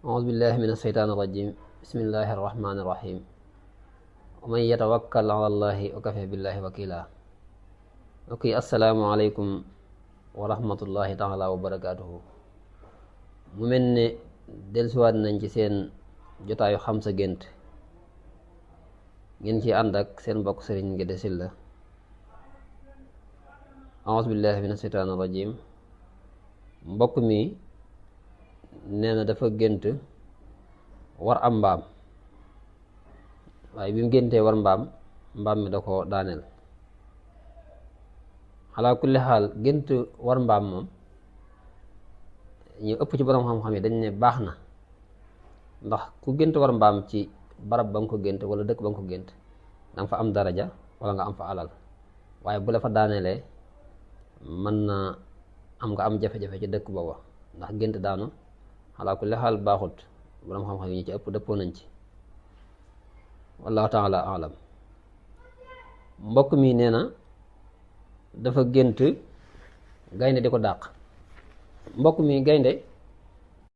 أعوذ بالله من الشيطان الرجيم بسم الله الرحمن الرحيم ومن يتوكل على الله وكفى بالله وكيلا. ok asalaamaaleykum wa rahmatullahi taala wa barakaatuhu. mu mel ne dellusiwaat nañ ci seen jotaayu xam sa gént ngeen ci ànd ak seen mbokk Sëriñ Ngédé Sylla. aouzu billahi min asheytaani rajim. mbokk mi nee na dafa gént war am mbaam, waaye bi mu géntee war mbaam mi da ko daaneel. xalaa kulli xaal gént war mbaam moom ñu ëpp ci borom xam-xam yi dañ ne baax na, ndax ku gént war mbaam ci barab ba nga ko gént wala dëkk ba nga ko gént danga fa am daraja wala nga am fa alal, waaye bu la fa daaneelee mën na am nga am jafe-jafe ci dëkk booba, ndax gént daanu xalaa kulli xaal baaxut. borom xam-xam yi ñu ci ëpp dëppoo nañ ci, wallahu taala alam. mbokk mi nee na dafa gént gaynde di ko dàq. mbokk mi gaynde